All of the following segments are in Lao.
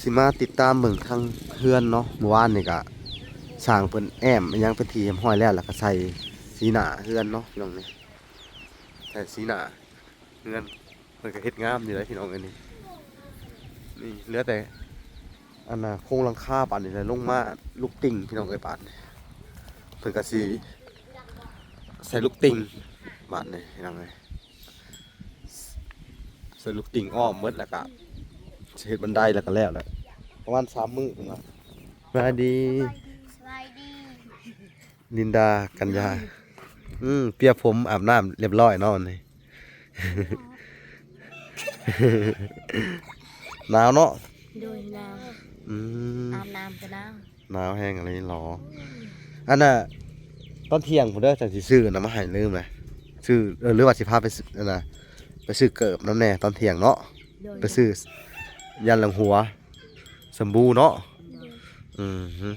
ຊິມາຕິດຕາມເບິ່ງທາງເຮືອນເນາະ. ມື້ວານນີ້ກະຊ່າງເພິ່ນແອ້ມອີ່ຫຍັງເປັນທີ່ຮຽບຮ້ອຍແລ້ວ ແລ້ວກະໃສ່ສີໜ້າເຮືອນເນາະ ພີ່ນ້ອງເອີຍ. ໃສ່ສີໜ້າເຮືອນ ເພິ່ນກະເຮັດງາມຢູ່ເດ້ ພີ່ນ້ອງເອີຍ. ນີ້ ນີ້ເຫຼືອແຕ່ອັນນ່າ ໂຄງຫຼັງຄາບາດນີ້ແຫຼະ ລົງມາລູກຕິ່ງ ພີ່ນ້ອງເອີຍ. ບາດນີ້ເພິ່ນກະຊິໃສ່ລູກຕິ່ງ ບາດນີ້ ພີ່ນ້ອງເອີຍ. ໃສ່ລູກຕິ່ງອ້ອມໝົດ ແລ້ວກະຊິເຮັດບັນໄດ ແລ້ວກະແລ້ວແຫຼະ ປະມານສາມມື້ເພິ່ນວ່າ. ສະບາຍດີ ສະບາຍດີ ລິນດາ ກັນຍາ. ອືມ ປຽກຜົມອາບນ້ຳຮຽບຮ້ອຍເນາະ ວັນນີ້. ໜາວເນາະ? ໂດຍ ໜາວ. ອືມ ອາບນ້ຳກະໜາວ. ໜາວແຮງອີ່ຫຼີເນາະ. ອັນນ່າ ຕອນທ່ຽງພຸ້ນເດີ ຈັ່ງຊິຊື້ອັນນັ້ນມາໃຫ້ ລືມແຫຼະ. ຊື້ ເອີ ຫຼືວ່າຊິພາໄປຊື້ອັນນ່າ ໄປຊື້ເກີບນຳແດ່ຕອນທ່ຽງເນາະ. ໂດຍ ໄປຊື້ຢານຫຼັງຫົວ ສຳບູເນາະ. ໂດຍ ອືມ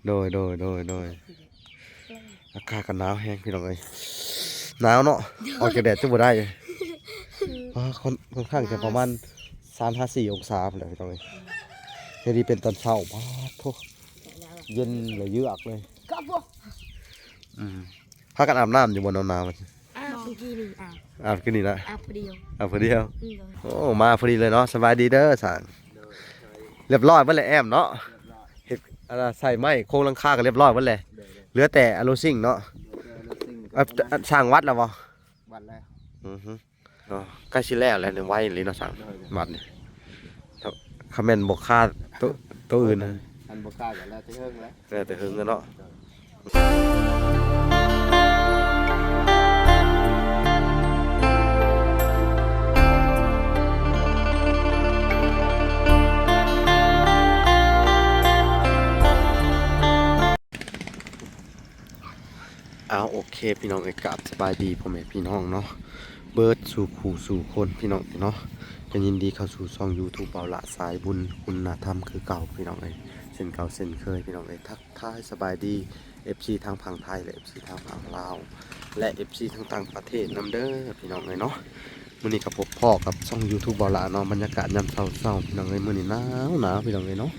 ໂດຍ ໂດຍ ໂດຍ ໂດຍ. ອາກາດກະໜາວແຮງ ພີ່ນ້ອງເອີຍ ໜາວເນາະ. ອອກຈາກແດດຈະບໍ່ໄດ້ ອືມ ອາ ຄ່ອນ ຄ່ອນຂ້າງຈະປະມານສາມຫາສີ່ອົງສາພຸ້ນແຫຼະ ພີ່ນ້ອງເອີຍ. ເຮັດດີເປັນຕອນເຊົ້າ ປາດໂທ້ ເຢັນລະເຍືອກເລີຍ. ອືມ ພາກັນອາບນ້ຳຢູ່ບໍ່ ໜາວໆ? ອາບມື້ກີ້ນີ້ ອາບ ອາບກີ້ນີ້ນະ ອາບຜູ້ດຽວ ອາບຜູ້ດຽວ. ອືມ ໂດຍ ໂອ້ ມາພໍດີເລີຍເນາະ. ສະບາຍດີເດີຊ່າງ ຮຽບຮ້ອຍເບິດແລ້ວ ແອ້ມເນາະ. ຮຽບຮ້ອຍ ເຮັດອັນນ່າ ໃສ່ໄມ້ໂຄງຫຼັງຄາກະຮຽບຮ້ອຍເບິດແລ້ວ. ໂດຍ ໂດຍ ເຫຼືອແຕ່ອະລູຊິງເນາະ. ໂດຍ ເຫຼືອອະລູຊິງ ເອີ ກະ ຊ່າງວັດແລ້ວບໍ່? ວັດແລ້ວ. ອືຮຶ ເນາະ ໃກ້ຊິແລ້ວແລ້ວນີ້ ໄວອີ່ຫຼີເນາະຊ່າງ. ໂດຍ ໂດຍ ບັດນີ້ ຄັນແມ່ນບໍ່ຄາໂຕ ໂຕອື່ນນະ ຄັນບໍ່ຄາກະແລ້ວແຕ່ເຫິງແລ້ວ ແລ້ວແຕ່ເຫິງແລ້ວເນາະ. ໂດຍ ອ້າວ ໂອເຄ ພີ່ນ້ອງເອີຍ ກາບສະບາຍດີພໍ່ແມ່ພີ່ນ້ອງເນາະ ເບິດສູ່ຄູ່ສູ່ຄົນ ພີ່ນ້ອງເນາະ. ກະຍິນດີເຂົ້າສູ່ຊ່ອງຢູທູບ ເບົາຫຼ້າສາຍບຸນຄຸນນະທຳຄືເກົ່າ ພີ່ນ້ອງເອີຍ ເຊັ່ນເກົ່າເຊັ່ນເຄີຍ ພີ່ນ້ອງເອີຍ. ທັກທາຍສະບາຍດີ ເອັຟຊີ ທາງຝັ່ງໄທ ແລະ ເອັຟຊີ ທາງຝັ່ງລາວ ແລະ ເອັຟຊີ ທາງຕ່າງປະເທດນຳເດີ ພີ່ນ້ອງເອີຍເນາະ. ມື້ນີ້ກະພົບພໍ້ກັບຊ່ອງຢູທູບ ເບົາຫຼ້າເນາະ. ບັນຍາກາດຍາມເຊົ້າໆ ພີ່ນ້ອງເອີຍ ມື້ນີ້ໜາວໆ ພີ່ນ້ອງເອີຍເນາະ.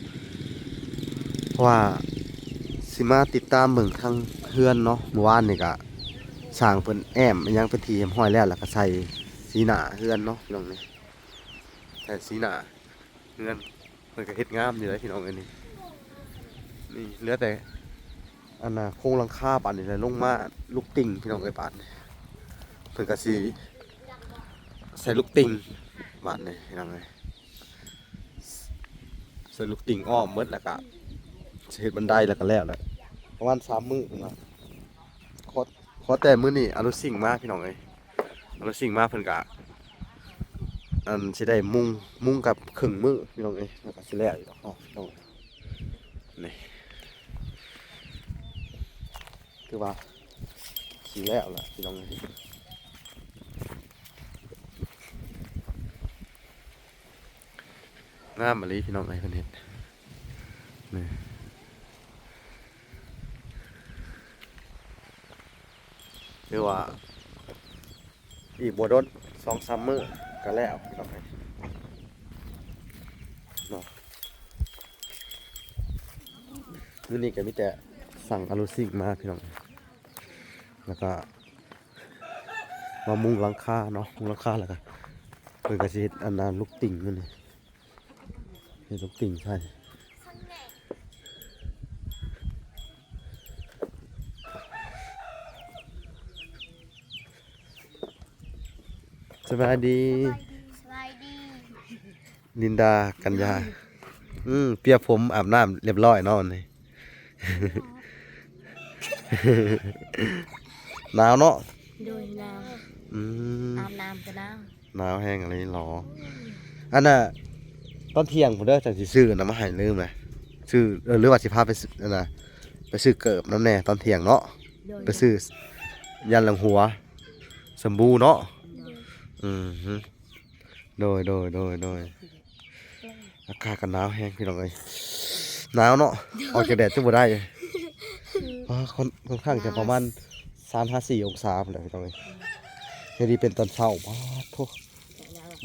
ເພາະວ່າຊິມາຕິດຕາມເບິ່ງທາງເຮືອນເນາະ. ມື້ວານນີ້ກະຊ່າງເພິ່ນແອ້ມອີ່ຫຍັງເປັນທີ່ຮຽບຮ້ອຍແລ້ວ ແລ້ວກະໃສ່ສີໜ້າເຮືອນເນາະ ພີ່ນ້ອງເອີຍ. ໃສ່ສີໜ້າເຮືອນ ເພິ່ນກະເຮັດງາມຢູ່ເດ້ ພີ່ນ້ອງເອີຍ. ນີ້ ນີ້ເຫຼືອແຕ່ອັນນ່າ ໂຄງຫຼັງຄາບາດນີ້ແຫຼະ ລົງມາລູກຕິ່ງ ພີ່ນ້ອງເອີຍ. ບາດນີ້ເພິ່ນກະຊິໃສ່ລູກຕິ່ງ ບາດນີ້ ພີ່ນ້ອງເອີຍ. ໃສ່ລູກຕິ່ງອ້ອມໝົດ ແລ້ວກະຊິເຮັດບັນໄດ ແລ້ວກະແລ້ວແຫຼະ ປະມານສາມມື້ເພິ່ນວ່າ. ຂໍ ຂໍແຕ່ມື້ນີ້ອາລູຊິງມາ ພີ່ນ້ອງເອີຍ ອາລູຊິງມາ ເພິ່ນກະ ອັນ ຊິໄດ້ມຸງ ມຸງກັບເຄິ່ງມື້ ພີ່ນ້ອງເອີຍ ແລ້ວກະຊິແລ້ວຢູ່ດອກເນາະ ພີ່ນ້ອງ. ນີ້ ຄືວ່າຊິແລ້ວລະ ພີ່ນ້ອງເອີຍ. ງາມອີ່ຫຼີ ພີ່ນ້ອງເອີຍ ເພິ່ນເຮັດ ນີ້ ຄືວ່າອີກບໍ່ດົນ ສອງສາມມື້ກະແລ້ວ ພີ່ນ້ອງເອີຍເນາະ. ມື້ນີ້ກະມີແຕ່ສັ່ງອາລູຊິງມາ ພີ່ນ້ອງເອີຍ ແລ້ວກະມາມຸງຫຼັງຄາເນາະ ມຸງຫຼັງຄາ ແລ້ວກະເພິ່ນກະຊິເຮັດອັນນ່າ ລູກຕິ່ງ ມື້ນີ້ ເຮັດລູກຕິ່ງໃສ່. ສະບາຍດີ ສະບາຍດີ ສະບາຍດີ ລິນດາ ກັນຍາ. ອືມ ອືມ ປຽກຜົມອາບນ້ຳຮຽບຮ້ອຍເນາະ ວັນນີ້. ໜາວເນາະ? ໂດຍ ໜາວ. ອືມ ອາບນ້ຳກະໜາວ. ໜາວແຮງອີ່ຫຼີເນາະ. ອັນນ່າ ຕອນທ່ຽງພຸ້ນເດີ ຈັ່ງຊິຊື້ອັນນັ້ນມາໃຫ້ ລືມແຫຼະ. ຊື້ ເອີ ຫຼືວ່າຊິພາໄປຊື້ອັນນ່າ ໄປຊື້ເກີບນຳແດ່ຕອນທ່ຽງເນາະ. ໂດຍ ໄປຊື້ຢານຫຼັງຫົວ ສຳບູເນາະ. ໂດຍ ອືມ ໂດຍ ໂດຍ ໂດຍ ໂດຍ. ອາກາດກະໜາວແຮງ ພີ່ນ້ອງເອີຍ ໜາວເນາະ. ໂດຍ ອອກຈາກແດດຈະບໍ່ໄດ້ ອືມ ອາ ຄ່ອນ ຄ່ອນຂ້າງຈະປະມານສາມຫາສີ່ອົງສາພຸ້ນແຫຼະ ພີ່ນ້ອງເອີຍ. ເຮັດດີເປັນຕອນເຊົ້າ ປາດໂທ້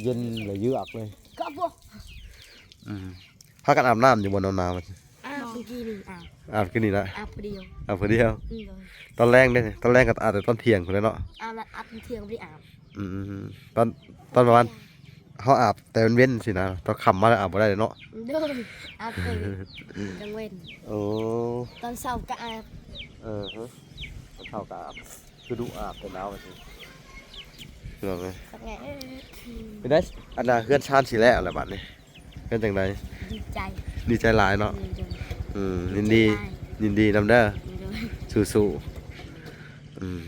ເຢັນລະເຍືອກເລີຍ. ອືມ ພາກັນອາບນ້ຳຢູ່ບໍ່ ໜາວໆ ອາບມື້ກີ້ນີ້ ອາບ ອາບຄືນນີ້ນະ ອາບຜູ້ດຽວ ອາບຜູ້ດຽວ ອືມ ໂດຍ ຕອນແລງເດ້ ຕອນແລງກໍອາບແຕ່ຕອນທ່ຽງພຸ້ນແຫຼະເນາະ ອາບແລ້ວ ອາບຕອນທ່ຽງບໍ່ໄດ້ອາບ ອືມ ຕອນ ຕອນປະມານ ເຮົາອາບແຕ່ເວັນໆ ຊີ້ນະ ຕອນຄ່ຳມາແລ້ວອາບບໍ່ໄດ້ເນາະ ໂດຍ ອາບແຕ່ກາງເວັນ ໂອ້ ຕອນເຊົ້າກໍອາບ ເອີ ຕອນເຊົ້າກໍອາບ ຄືດຸອາບແຕ່ໜາວວ່າຊັ້ນ ພີ່ນ້ອງເອີຍ ເປັນໄດ ອັນນ່າ ເຮືອນຊານຊິແລ້ວແລ້ວບັດນີ້ ເປັນຈັ່ງໃດ? ດີໃຈ ດີໃຈຫຼາຍເນາະ ໂດຍ ອືມ ຍິນດີ ຍິນດີນຳເດີ ໂດຍ ສູ້ໆ ອືມ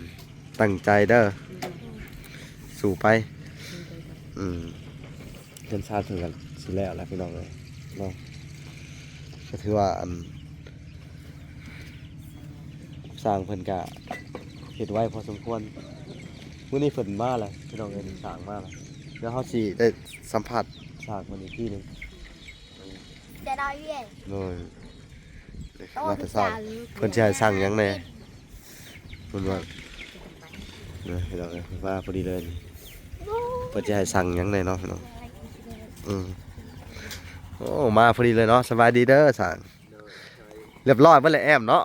ຕັ້ງໃຈເດີ ໂດຍ ສູ້ໄປ ໂດຍ ອືມ ເຮືອນຊານເພິ່ນກໍຊິແລ້ວແລ້ວ ພີ່ນ້ອງເອີຍເນາະ ກໍຖືວ່າ ອັນ ຊ່າງເພິ່ນກະເຮັດໄວພໍສົມຄວນ ມື້ນີ້ເພິ່ນມາແລ້ວ ພີ່ນ້ອງເອີຍ ຊ່າງມາແລ້ວ ດຽວເຮົາຊິໄດ້ສຳພາດຊ່າງເພິ່ນອີກທີໜຶ່ງ ຈະໄດ້ເວີຍ ໂດຍ ມາແຕ່ເຊົ້າ ເພິ່ນຊິໃຫ້ສັ່ງຫຍັງແດ່ ເພິ່ນວ່າ ເນາະ ພີ່ນ້ອງເອີຍ ມາພໍດີເລີຍ ເພິ່ນຊິໃຫ້ສັ່ງຫຍັງແດ່ເນາະ ພີ່ນ້ອງ ອືມ ໂອ້ ມາພໍດີເລີຍເນາະ ສະບາຍດີເດີຊ່າງ ລຽບຮ້ອຍເບິດແລ້ວແອ້ມເນາະ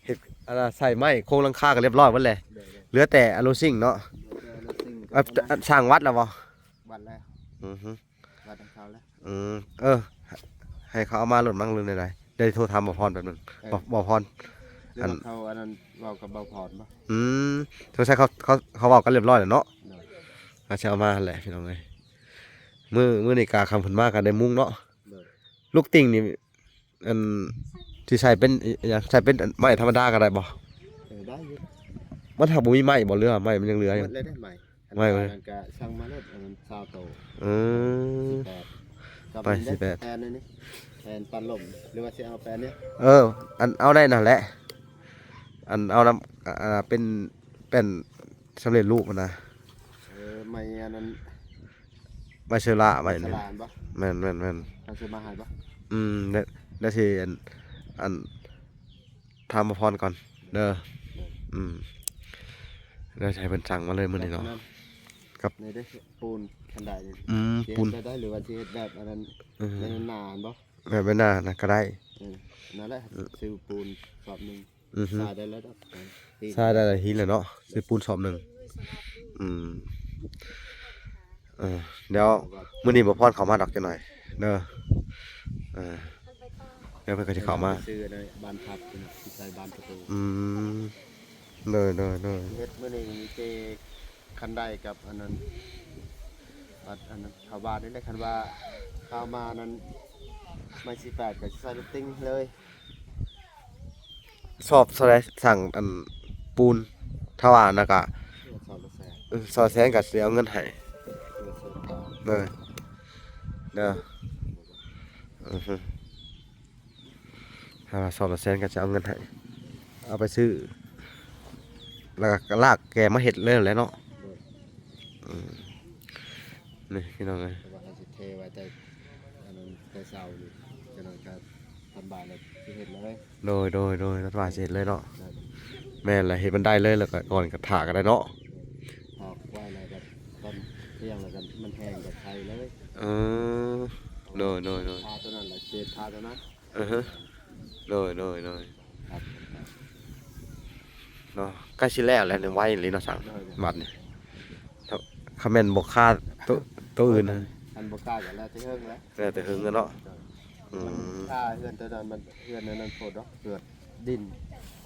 ເຮັດ ອັນນ່າ ໃສ່ໄມ້ໂຄງຫຼັງຄາກໍລຽບຮ້ອຍເບິດແລ້ວ ໂດຍ ເຫຼືອແຕ່ອາໂລຊິງເນາະ ເຫຼືອແຕ່ອາໂລຊິງ ເອີ ຊ່າງວັດແລ້ວບໍ່? ວັດແລ້ວ ອືຮຶ ວັດໃຫ້ເຂົາແລ້ວ ອືມ ເອີ ໃຫ້ເຂົາເອົາມາໂລດມັ້ງ ຫຼືແນວໃດ ໄດ້ໂທຖາມບ່າວພອນແປັບໜຶ່ງ ເອີ ບ່າວ ບ່າວພອນ ຫຼືວ່າເຂົາອັນນັ້ນເວົ້າກັບບ່າວພອນບໍ່? ອືມ ສົງໄສເຂົາ ເຂົາ ເຂົາເວົ້າກັນລຽບຮ້ອຍແລ້ວເນາະ ໂດຍ ວ່າຊິເອົາມາຫັ້ນແຫຼະ ພີ່ນ້ອງເອີຍ ມື້ ມື້ນີ້ກາຄ່ຳເພິ່ນມາກໍໄດ້ມຸງເນາະ ໂດຍ ລູກຕິ່ງນີ້ ອັນ ຊິໃສ່ເປັນ ອີຫຍັງ ໃສ່ເປັນໄມ້ທຳມະດາກໍໄດ້ບໍ່? ເອີ ໄດ້ຢູ່ ມັນຫາກບໍ່ມີໄມ້ບໍ່ ຫຼືວ່າໄມ້ມັນຍັງເຫຼືອຢູ່? ໝົດແລ້ວເດ້ໄມ້ ໄມ້ ອັນນັ້ນກໍສັ່ງມາໂລດ ອັນນັ້ນຊາວໂຕ ເອີ ສິບແປດ ກັບ ໄປ ອັນນີ້ເດ້ ສິບແປດ ແຜ່ນນີ້ ແຜ່ນປັນລົມ ຫຼືວ່າຊິເອົາແຜ່ນນີ້? ເອີ ອັນເອົາໄດ້ນັ້ນແຫຼະ ອັນເອົານຳ ອ່າ ເປັນແປ້ນສຳເລັດຮູບຫັ້ນນະ ເອີ ໄມ້ອັນນັ້ນ ໄມ້ເຊີລາ ໄມ້ ໄມ້ເຊີລາຫັ້ນບໍ່? ແມ່ນໆໆ ເຂົາຊິມາໃຫ້ບໍ່? ອືມ ແລ້ວ ແລ້ວຊິ ອັນ ອັນ ຖາມບ່າວພອນກ່ອນເດີ ເອີ ອືມ ແລ້ວຊິໃຫ້ເພິ່ນສັ່ງມາເລີຍມື້ນີ້ເນາະ ກັບ ນີ້ເດ້ ປູນຄັນໄດນີ້ ອືມ ຊິເຮັດ ປູນ ແບບໃດ ຫຼືວ່າຊິເຮັດແບບອັນນັ້ນ ອືມ ແບບໜາຫັ້ນບໍ່? ແບບໜານະກໍໄດ້ ເອີ ນັ້ນແຫຼະ ອືມ ຊື້ປູນສອບໜຶ່ງ ອືຮຶ ຊາຍໄດ້ແລ້ວດອກ ຊາຍໄດ້ຫຼາຍຫີນແລ້ວເນາະ ຊື້ປູນສອບໜຶ່ງ ອືມ ເອີ ດຽວມື້ນີ້ບ່າວພອນເຂົ້າມາດອກຈັກໜ້ອຍເດີ ເອີ ດຽວເພິ່ນກໍຊິເຂົ້າມາ ຊື້ໃນບານພັບ ໃສ່ບານປະຕູ ອືມ ໂດຍໆໆ ເຮັດມື້ນີ້ມີແຕ່ຄັນໄດກັບອັນນັ້ນ ບັດອັນນັ້ນເຂົ້າບ້ານນີ້ແຫຼະ ຄັນວ່າເຂົ້າມານັ້ນ ໄມ້ສີ່ແປດກໍຊິໃສ່ລູກຕິ່ງເລີຍ ຊອບເທົ່າໃດ ສັ່ງອັນປູນ ຖ້າວ່ານັ້ນກະ ຊອບລະແສນ ເອີ ຊອບລະແສນກະຊິເອົາເງິນໃຫ້ ເອີ ເດີ ເດີ ອືຮຶ ຖ້າວ່າຊອບລະແສນກະຊິເອົາເງິນໃຫ້ ເອົາໄປຊື້ ແລ້ວກະລາກແກມາເຮັດເລີຍແຫຼະເນາະ ອືມ ນີ້ພີ່ນ້ອງເອີຍ ເພາະວ່າເຮົາຊິເທໄວ້ແຕ່ອັນນັ້ນແຕ່ເຊົ້ານີ້ ຈັກໜ້ອຍກໍ ຕອນບ່າຍແລ້ວຊິເຮັດເລີຍ ໂດຍໆໆ ຕອນບ່າຍຊິເຮັດເລີຍເນາະ ໂດຍ ແມ່ນແຫຼະ ເຮັດມັນໄດ້ເລີຍ ແລ້ວກໍກ່ອນກໍຖ້າກໍໄດ້ເນາະ ຖອກໄວ້ແລ້ວກໍຕອນທ່ຽງແລ້ວກໍມັນແຫ້ງກໍໄຖເລີຍ ເອີ ໂດຍໆໆ ທາຕົວນັ້ນແລ້ວເສດທາຕົວນັ້ນ ອືຮຶ ໂດຍໆໆ ເນາະ ໃກ້ຊິແລ້ວແລ້ວນີ້ ໄວອີ່ຫຼີເນາະຊ່າງ ໂດຍໆ ບັດນີ້ ຄັນແມ່ນບໍ່ຄາໂຕ ໂຕອື່ນ ຄັນບໍ່ຄາກໍແລ້ວແຕ່ເຫິງແຫຼະ ແລ້ວແຕ່ເຫິງແລ້ວເນາະ ໂດຍ ອືມ ຖ້າເຮືອນໂຕນັ້ນມັນ ເຮືອນອັນນັ້ນໂພດດອກ ເຮືອນດິນ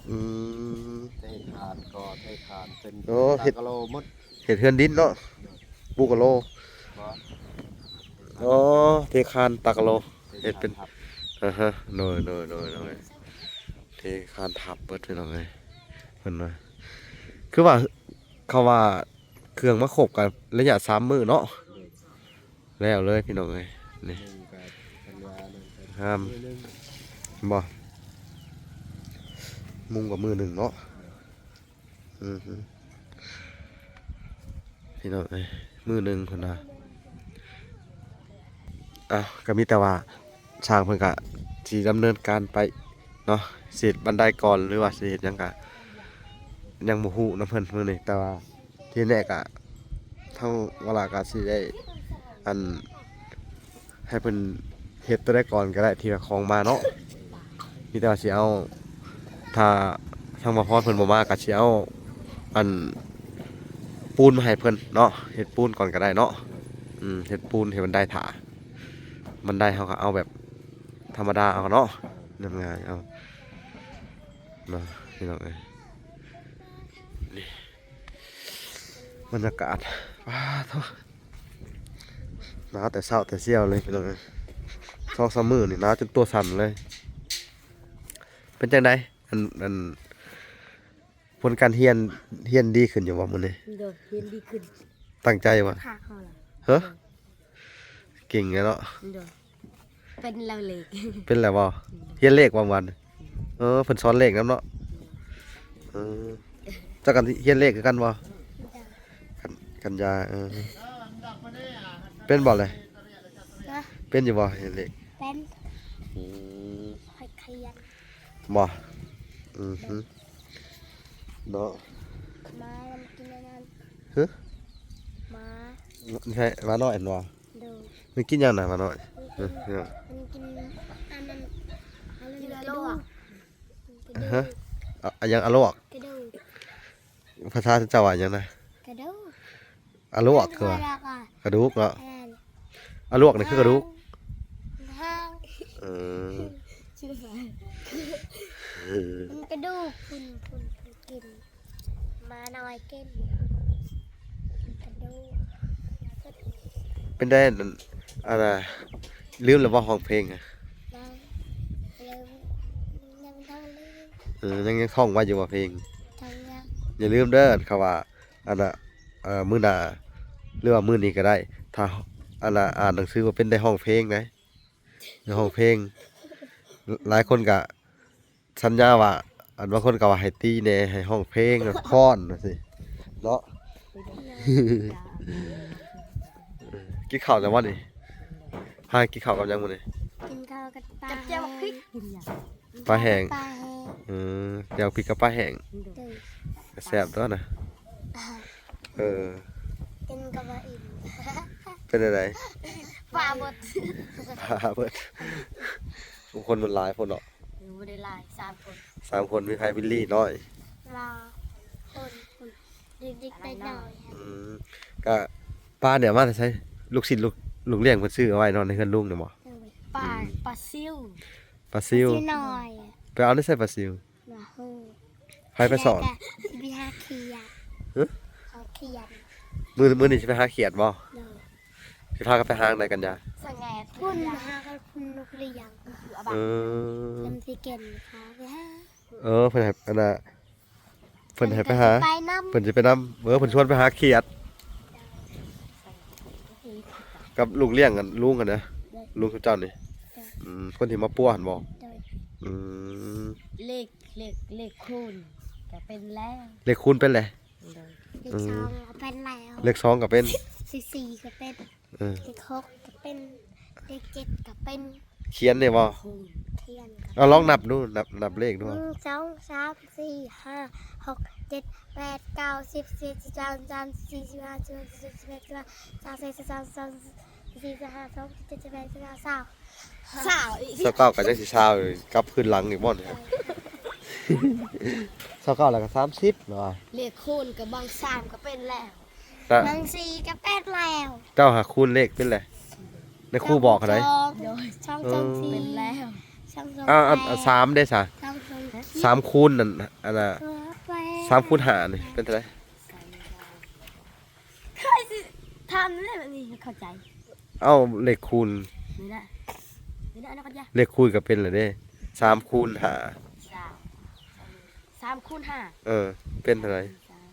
ອືມ ເທຄານກໍເທຄານເປັນ ໂອ້ ເຮັດ ຕາກະໂລໝົດ ເຮັດເຮືອນດິນເນາະ ໂດຍ ປູກະໂລ ບໍ່ ອໍ ເທຄານຕາກະໂລ ເຮັດເປັນ ເທຄານທັບ ອາຮະ ໂດຍໆໆໆ ເທຄານທັບເບິດ ພີ່ນ້ອງເອີຍ ເພິ່ນວ່າ ຄືວ່າ ເຂົາວ່າເຄື່ອງມາຄົບກັນໄລຍະສາມມື້ເນາະ ໂດຍ ແລ້ວເລີຍ ພີ່ນ້ອງເອີຍ ນີ້ ມຸງກໍຄັນວ່ານັ້ນກໍ ງາມ ມື້ໜຶ່ງ ບໍ່ ມຸງກໍມື້ໜຶ່ງເນາະ ໂດຍ ອືຮຶ ພີ່ນ້ອງເອີຍ ມື້ໜຶ່ງເພິ່ນວ່າ ເອົ້າ ກໍມີແຕ່ວ່າຊ່າງເພິ່ນກະຊິດຳເນີນການໄປເນາະ ຊິເຮັດບັນໄດກ່ອນ ຫຼືວ່າຊິເຮັດຫຍັງກະຍັງບໍ່ຮູ້ນຳເພິ່ນມື້ນີ້ ແຕ່ວ່າທີ່ແນ່ກະທາງວາລາກະຊິໄດ້ ອັນ ໃຫ້ເພິ່ນ ເຮັດໂຕໃດກ່ອນກໍໄດ້ທີ່ວ່າຂອງມາເນາະ ມີແຕ່ວ່າຊິເອົາ ຖ້າທາງບ່າວພອນເພິ່ນບໍ່ມາກໍຊິເອົາ ອັນ ປູນມາໃຫ້ເພິ່ນເນາະ ເຮັດປູນກ່ອນກໍໄດ້ເນາະ ອືມ ເຮັດປູນເຮັດບັນໄດຖ້າ ບັນໄດເຮົາກໍເອົາແບບທຳມະດາເອົາເນາະ ເລີຍງ່າຍເອົາເນາະ ພີ່ນ້ອງເອີຍ ນີ້ ບັນຍາກາດ ປາໂທ້ ໜາວແຕ່ເຊົ້າແຕ່ຊຽວເລີຍພີ່ນ້ອງເອີຍ ສອງສາມມື້ນີ້ໜາວຈົນຕົວສັ່ນເລີຍ ເປັນຈັ່ງໃດ ອັນ ອັນ ຜົນການຮຽນ ຮຽນດີຂຶ້ນຢູ່ບໍ່ມື້ນີ້? ໂດຍ ຮຽນດີຂຶ້ນ ຕັ້ງໃຈບໍ່? ພາເຮົາລະ ຮະ? ໂດຍ ເກັ່ງແລ້ວເນາະ ໂດຍ ເປັນແລ້ວເລກ ເປັນແລ້ວບໍ່? ໂດຍ ຮຽນເລກບໍ່ມື້ວານ? ໂດຍ ເອີ ເພິ່ນສອນເລກນຳເນາະ ໂດຍ ເອີ ເຈົ້າກັນຮຽນເລກຄືກັນບໍ່? ໂດຍ ກັນ ກັນຢາ ເອີ ເປັນບໍ່ແລະ? ຮະ? ເປັນຢູ່ບໍ່ຮຽນເລກ? ເປັນ ອືມ ຂ້ອຍຂະຫຍັນ ບໍ່? ອືມ ໂດຍ ເນາະ ມານຳກິນອັນນັ້ນ ຮະ? ໝາ ໃຊ່ ໝານ້ອຍຫັ້ນບໍ່? ໂດຍ ມັນກິນຫຍັງນະໝານ້ອຍ? ມັນກິນ ເອີ ມັນກິນອັນນັ້ນ ອັນນັ້ນ ກິນກະດູກ ກະດູກ ຮະ? ອາ ອັນຫຍັງ ອະລວກ? ກະດູກ ພາສາເຈົ້າວ່າຫຍັງນະ? ກະດູກ ອະລວກຄືວ່າ ກະດູກເນາະ ແມ່ນ ອະລວກນີ້ຄືກະດູກ ແຮງ ເອີ ມັນກະດູກ ພຸ້ນ ພຸ້ນ ພຸ້ນ ກິນ ໝານ້ອຍກິນກະດູກ ເປັນໄດ ອັນ ອັນນ່າ ລືມແລ້ວບໍ່ຮ້ອງເພງ? ຍັງ ຍັງ ຍັງ ຍັງ ເອີ ຍັງ ຍັງທ່ອງໄວ້ຢູ່ບໍ່ເພງ? ທ່ອງ ຍັງ ຢ່າລືມເດີ ຄຳວ່າ ອັນນ່າ ເອີ ມື້ໜ້າ ຫຼືວ່າມື້ນີ້ກໍໄດ້ ຖ້າ ອັນນ່າ ອ່ານໜັງສືບໍ່ເປັນ ໄດ້ຮ້ອງເພງໄດ ໄດ້ຮ້ອງເພງ ຫຼາຍຄົນກະສັນຍາວ່າ ອັນ ບາງຄົນກໍວ່າໃຫ້ຕີແດ່ ໃຫ້ຮ້ອງເພງ ຟ້ອນຈັ່ງຊີ້ເນາະ ກິນເຂົ້າແລ້ວບໍ່ນີ້? ພາກິນເຂົ້າກັບຫຍັງມື້ນີ້? ກິນເຂົ້າກັບປາ ກັບແຈ່ວພລິກ ປາແຫ້ງ ປາແຫ້ງ ເອີ ແຈ່ວພລິກກັບປາແຫ້ງ ໂດຍ ກໍແຊບຕົວນະ ເອີ ກິນກໍບໍ່ອີ່ມ ເປັນຈັ່ງໃດ? ປາເບິດ ປາເບິດ ຄົນມັນຫຼາຍໂພດເນາະ ບໍ່ໄດ້ຫຼາຍ ສາມຄົນ ສາມຄົນ ມີໃຜ? ບິລລີນ້ອຍ ລາວ ຄົນ ຄົນ ເດັກໆນ້ອຍໆ ອືມ ກະປານີ້ເອົາມາແຕ່ໃສ? ລູກຊິດ ລູກ ລູກລ້ຽງເພິ່ນຊື້ເອົາໄວ້ເນາະ ໃນເຮືອນລຸງນະບໍ່? ໂດຍ ປາ ອືມ ປາຊິວ ປາຊິວ ປາຊິວນ້ອຍ ໄປເອົາໃນໃສປາຊິວ? ໃຜໄປສອນ? ຊິໄປຫາຂຽດ ຮະ? ຫາຂຽດ ມື້ ມື້ນີ້ຊິໄປຫາຂຽດບໍ່? ໂດຍ ຊິພາກັນໄປຫາທາງໃດກັນຍາ? ສະແງດ ພຸ້ນ ຫາກັບພຸ້ນລູກລ້ຽງ ເອີ ເພິ່ນຊິເກັນພາໄປຫາ ເອີ ເພິ່ນໃຫ້ ອັນນ່າ ເພິ່ນໃຫ້ໄປຫາ ເພິ່ນຊິໄປນຳ ເພິ່ນຊິໄປນຳ ເອີ ເພິ່ນຊວນໄປຫາຂຽດ ກັບລູກລ້ຽງ ອັນ ລຸງຫັ້ນນະ ໂດຍ ລຸງເຈົ້ານີ້ ໂດຍ ອືມ ຄົນທີ່ມາປົວຫັ້ນບໍ່? ໂດຍ ອືມ ເລກ ເລກ ເລກຄູນກໍເປັນແລ້ວ ເລກຄູນເປັນແລ້ວ ໂດຍ ເລກສອງກໍເປັນແລ້ວ ເລກສອງກໍເປັນ ເລກສີ່ກໍເປັນ ເອີ ເລກຫົກກໍເປັນ ເລກເຈັດກໍເປັນ ຂຽນໄດ້ບໍ່? ຂຽນກໍ ເອົາລອງນັບດູ ນັບ ນັບເລກດູ ໜຶ່ງ ສອງ ສາມ ສີ່ ຫ້າ ຫົກ ເຈັດ ແປດ ເກົ້າ ສິບ ສິບເອັດ ສິບສອງ ສິບສາມ ສິບສີ່ ສິບຫ້າ ສິບຫົກ ສິບເຈັດ ສິບແປດ ສິບເກົ້າ ສາມສິບ ສາມສອງ ສາມສີ່ ສາມຫ້າ ສາມຫົກ ສາມເຈັດ ສາມແປດ ສິບເກົ້າ ຊາວ ຊາວອີກ ຊາວເກົ້າກໍຍັງຊິຊາວອີກ ກັບຄືນຫຼັງອີກບໍ່ນີ້? ຊາວເກົ້າແລ້ວກໍສາມສິບເນາະ ເລກຄູນກໍບາງສາມກໍເປັນແລ້ວ ນະ ບາງສີ່ກໍເປັນແລ້ວ ເຈົ້າຫາຄູນເລກເປັນແຫຼະ ໃນຄູບອກເທົ່າໃດ? ສອງ ໂດຍ ສອງ ເອີ ສອງ ສີ່ ເປັນແລ້ວ ສອງ ສອງ ອ່າ ແປດ ສາມເດ້ຊະ ສາມ ສອງ ສາມ ສາມຄູນນັ້ນ ອັນນ່າ ສາມຄູນຫ້ານີ້ເປັນເທົ່າໃດ? ເຄີຍຊິຖາມແນວນີ້ເຂົ້າໃຈ ເອົ້າ ເລກຄູນ ນີ້ນະ ນີ້ນະ ອັນນັ້ນກໍຢ່າ ເລກຄູນກໍເປັນແລ້ວເດ້ ສາມຄູນຫ້າ ສາມ ສາມຄູນຫ້າ ເອີ ເປັນເທົ່າໃດ? ສາມ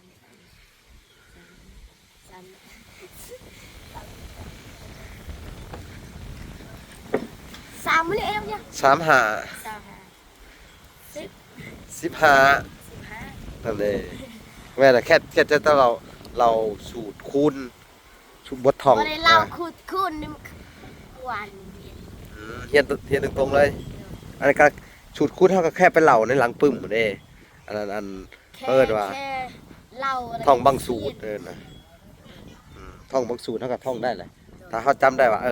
ສາມ ສາມມື້ນີ້ເອງ ສາມຫ້າ ສາມຫ້າ ສິບ ສິບຫ້າ ສິບຫ້າ ນັ້ນເດ້ ແມ່ນລະ ແຄດ ແຄດຈະເລົ່າ ເລົ່າສູດຄູນ ສູດບົດທ່ອງ ບໍ່ໄດ້ເລົ່າ ອ່າ ຄູນ ຄູນນີ້ມັນ ອືມ ຮຽນ ຮຽນຕົງໆເລີຍ ອັນນີ້ກໍສູດຄູນເຮົາກໍແຄ່ໄປເລົ່າໃນຫຼັງປຶ້ມພຸ້ນເດ້ ອັນນັ້ນ ອັນ ເອີ້ນວ່າ ແຄ່ເລົ່າ ທ່ອງບັງສູດ ເອີ້ນນະ ອືມ ທ່ອງບັງສູດເຮົາກໍທ່ອງໄດ້ແຫຼະ ຖ້າເຮົາຈຳໄດ້ວ່າ ເອີ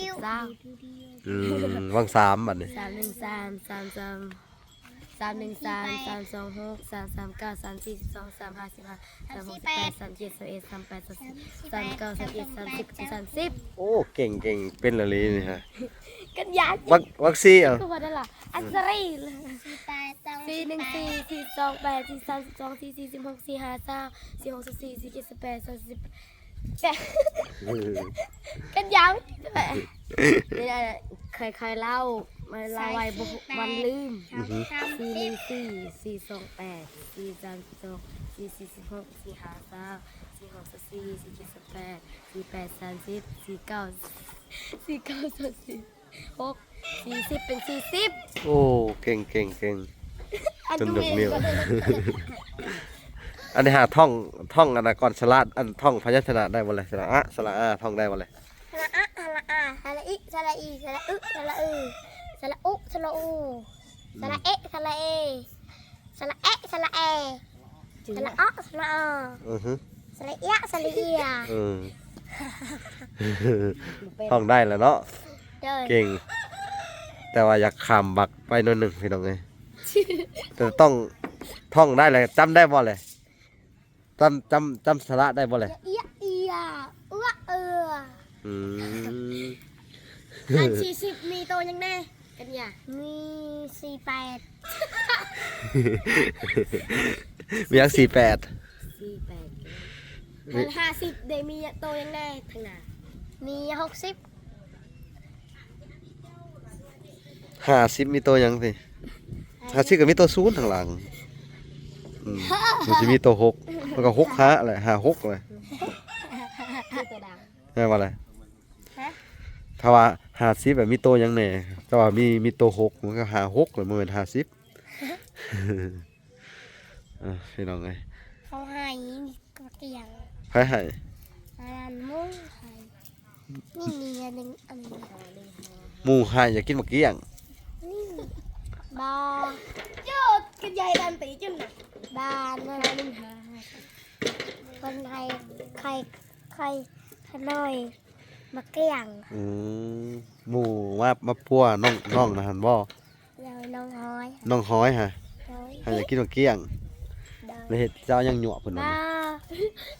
ສິບສາມ ອືມ ຫວ່າງສາມບັດນີ້ ສາມໜຶ່ງສາມ ສາມສາມ ສາມໜຶ່ງສາມ ສາມສອງຫົກ ສາມສາມເກົ້າ ສາມສີ່ສິບສອງ ສາມຫ້າສິບຫ້າ ສາມຫົກສິບແປດ ສາມເຈັດ ສາມແປດ ສາມເກົ້າ ສາມສິບ ສາມສິບ ໂອ້ ເກັ່ງໆ ເປັນລະລີນີ້ຮະ ກັນຍາ ວັກ ວັກຊີ ເອົາ ຄືວ່ານັ້ນລະ ອັນສະຣີ ສີ່ໜຶ່ງສີ່ ສີ່ສອງແປດ ສີ່ສາມສິບສອງ ສີ່ສີ່ສິບຫົກ ສີ່ຫ້າຊາວ ສີ່ຫົກຊາວສີ່ ສີ່ເຈັດຊາວແປດ ຊາວສິບ ກັນຍາ ນີ້ນະ ຄ່ອຍໆເລົ່າ ມັນລາວໄວບໍ່ ມັນລືມ ອືຮຶ ສີ່ໜຶ່ງສີ່ ສີ່ສອງແປດ ສີ່ສາມສິບສອງ ສີ່ສີ່ສິບຫົກ ສີ່ຫ້າຊາວ ສີ່ຫົກຊາວສີ່ ສີ່ເຈັດຊາວແປດ ສີ່ແປດສາມສິບ ສີ່ເກົ້າ ສີ່ເກົ້າຊາວສີ່ ຫົກ ສີ່ສິບເປັນສີ່ສິບ ໂອ້ ເກັ່ງໆໆ ອັນ ຈົນຍົກນິ້ວ ອັນນີ້ຫາທ່ອງ ທ່ອງອັນນະກ່ອນ ສະຫຼະ ອັນ ທ່ອງພະຍັນຊະນະໄດ້ບໍ່ລະ? ສະຫຼະອະ ສະຫຼະອາ ທ່ອງໄດ້ບໍ່ລະ? ສະຫຼະອະ ສະຫຼະອາ ສະຫຼະອິ ສະຫຼະອີ ສະຫຼະອຶ ສະຫຼະອື ສະຫຼະອຸ ສະຫຼະອູ ອືມ ສະຫຼະເອ ສະຫຼະເອ ສະຫຼະແອ ສະຫຼະເອ ສະຫຼະເອ ສະຫຼະເອ ສະຫຼະເອ ອືຮຶ ສະຫຼະເອຍ ສະຫຼະເອຍ ອືມ ທ່ອງໄດ້ແລ້ວເນາະ ໂດຍ ເກັ່ງ ແຕ່ວ່າຢາກຂ້າມບັກໄປໜ້ອຍໜຶ່ງ ພີ່ນ້ອງເອີຍ ແຕ່ຕ້ອງ ທ່ອງໄດ້ແລ້ວ ຈຳໄດ້ບໍ່ແລະ? ຈຳ ຈຳ ຈຳສະຫຼະໄດ້ບໍ່ແລະ? ເອຍ ເອຍ ເອ ເອ ອືມ ອັນສີ່ສິບມີໂຕຫຍັງແດ່? ກັນຍາ ມີສີ່ແປດ ມີຫຍັງສີ່ແປດ? ສີ່ແປດ ອັນຫ້າສິບເດ ມີໂຕຫຍັງແດ່ທາງໜ້າ? ມີຫົກສິບ ຫ້າສິບມີໂຕຫຍັງຕິ? ຫ້າສິບກໍມີໂຕສູນທາງຫຼັງ ອືມ ມັນຊິມີໂຕຫົກ ມັນກໍຫົກຫ້າແຫຼະ ຫ້າຫົກແຫຼະ ມີໂຕດຳ ແມ່ນບໍ່ລະ? ຮະ? ຖ້າວ່າຫ້າສິບແບບມີໂຕຫຍັງແດ່? ແຕ່ວ່າມີ ມີໂຕຫົກ ມັນກໍຫ້າຫົກແຫຼະ ບໍ່ແມ່ນຫ້າສິບ ອ່າ ພີ່ນ້ອງເອີຍ ເຂົາໃຫ້ໝາກກ້ຽງ ໃຜໃຫ້? ອັນໝູໃຫ້ ນີ້ ນີ້ ອັນໜຶ່ງ ອັນນີ້ ໝູໃຫ້ຢາກກິນໝາກກ້ຽງ ນີ້ ບໍ່ ຈຸດ ກັນຍາຍດັນຕີຈຸດນະ ບ້ານນັ້ນ ເພິ່ນໃຫ້ ໃຫ້ ໃຫ້ຂະນ້ອຍ ໝາກກ້ຽງ ອືມ ໝູມາ ມາປົວນ້ອງ ນ້ອງນະຫັ້ນບໍ່? ໂດຍ ນ້ອງຮອຍ ນ້ອງຮອຍຫະ ໂດຍ ໃຫ້ຢາກກິນໝາກກ້ຽງ ໂດຍ ແລ້ວເຮັດ ເຈົ້າຍັງຍົວະເພິ່ນ ບໍ່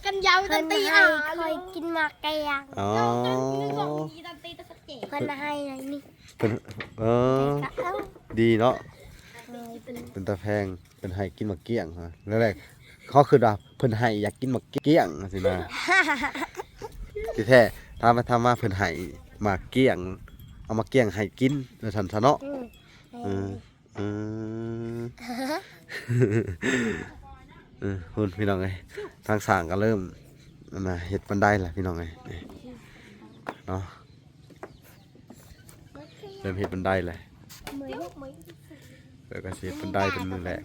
ກັນຍາວ ເພິ່ນໃຫ້ຂ້ອຍກິນໝາກກ້ຽງ ອໍ ເພິ່ນໃຫ້ນີ້ ເພິ່ນ ເອີ ດີເນາະ ໂດຍ ເປັນຕາແພງ ເພິ່ນໃຫ້ກິນໝາກກ້ຽງ ແລ້ວແຫຼະ ເຂົາຄິດວ່າເພິ່ນໃຫ້ຢາກກິນໝາກກ້ຽງຊີ້ນະ ທີ່ແທ້ ຖາມໄປຖາມມາເພິ່ນໃຫ້ໝາກກ້ຽງ ເອົາໝາກກ້ຽງໃຫ້ກິນ ວ່າຊັ້ນຊະເນາະ ອືມ ເອີ ອືມ ເອີ ພຸ້ນພີ່ນ້ອງເອີຍ ທາງຊ່າງກໍເລີ່ມ ອັນນ່າ ເຮັດບັນໄດແລ້ວພີ່ນ້ອງເອີຍ ນີ້ເນາະ ເລີ່ມເຮັດບັນໄດແລ້ວ ແລ້ວກໍຊິເຮັດບັນໄດເປັນມື້ແລກ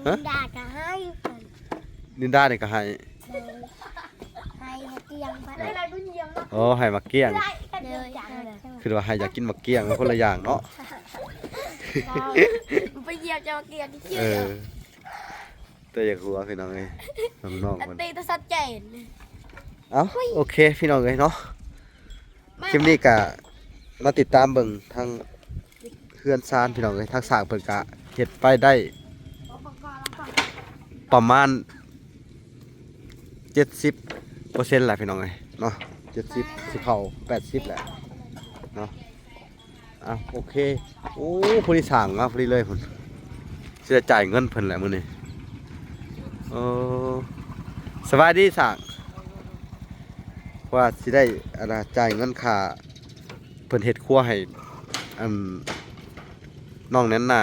ຮະ? ນິນດາກໍໃຫ້ ນິນດານີ້ກໍໃຫ້ ໂດຍ ໃຫ້ໝາກກ້ຽງ ອໍ ໃຫ້ໝາກກ້ຽງ ໂດຍ ຄືວ່າໃຫ້ຢາກກິນໝາກກ້ຽງ ມັນຄົນລະຢ່າງເນາະ ໄປຢຽບຈະໝາກກ້ຽງ ເອີ ແຕ່ຢາກຫົວພີ່ນ້ອງເອີຍ ນ້ອງໆ ເພິ່ນ ເຕະຕະສັດແຈນ ເອົ້າ ໂອເຄພີ່ນ້ອງເອີຍເນາະ ຄລິບນີ້ກະມາຕິດຕາມເບິ່ງທາງເຮືອນຊານພີ່ນ້ອງເອີຍ ທາງສ້າງເພິ່ນກະເຮັດໄປໄດ້ປະມານເຈັດສິບເປີເຊັນແລ້ວພີ່ນ້ອງເອີຍເນາະ ເຈັດສິບ ຊິເຂົ້າແປດສິບແຫຼະເນາະ. ອ່ະ ໂອເຄ. ໂອ້ ຜູ້ນີ້ສ້າງມາພໍດີເລີຍພຸ້ນ ຊິໄດ້ຈ່າຍເງິນເພິ່ນແຫຼະມື້ນີ້. ເອີ ສະບາຍດີຊ່າງ ວ່າຊິໄດ້ ອັນນ່າ ຈ່າຍເງິນຄ່າເພິ່ນເຮັດຄົວໃຫ້ ອັນ ນ້ອງແນນນາ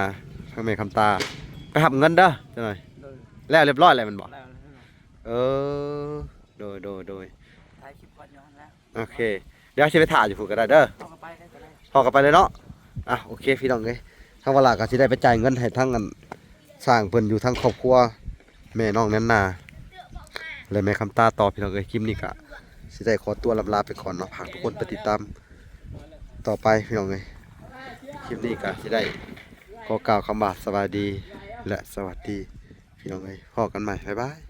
ທາງແມ່ຄຳຕາ ໄປຮັບເງິນເດີ ຈັກໜ່ອຍ. ໂດຍ ແລ້ວລຽບຮ້ອຍແລ້ວແມ່ນບໍ່? ແລ້ວ ເອີ ໂດຍ ໂດຍ ໂດຍ ຖ່າຍຄລິບກ່ອນຢູ່ຫັ້ນແຫຼະ. ໂອເຄ ດຽວຊິໄປຖ້າຢູ່ພຸ້ນກໍໄດ້ເດີ. ເຮົາກໍໄປເລີຍກໍໄດ້ ເຮົາກໍໄປເລີຍເນາະ. ອ່ະ ໂອເຄ ພີ່ນ້ອງເອີຍ ທາງວາລາກໍຊິໄດ້ໄປຈ່າຍເງິນໃຫ້ທາງ ອັນ ຊ່າງເພິ່ນຢູ່ທາງຄອບຄົວແມ່ນ້ອງແນນນາ ແລະ ແມ່ຄຳຕາຕໍ່ ພີ່ນ້ອງເອີຍ. ຄລິບນີ້ກໍຊິໄດ້ຂໍຕົວລ່ຳລາໄປກ່ອນເນາະ. ຝາກທຸກຄົນໄປຕິດຕາມຕໍ່ໄປ ພີ່ນ້ອງເອີຍ. ຄລິບນີ້ກໍຊິໄດ້ຂໍກ່າວຄຳວ່າສະບາຍດີ ແລະ ສະຫວັດດີ ພີ່ນ້ອງເອີຍ. ພໍ້ກັນໃໝ່ ບາຍບາຍ.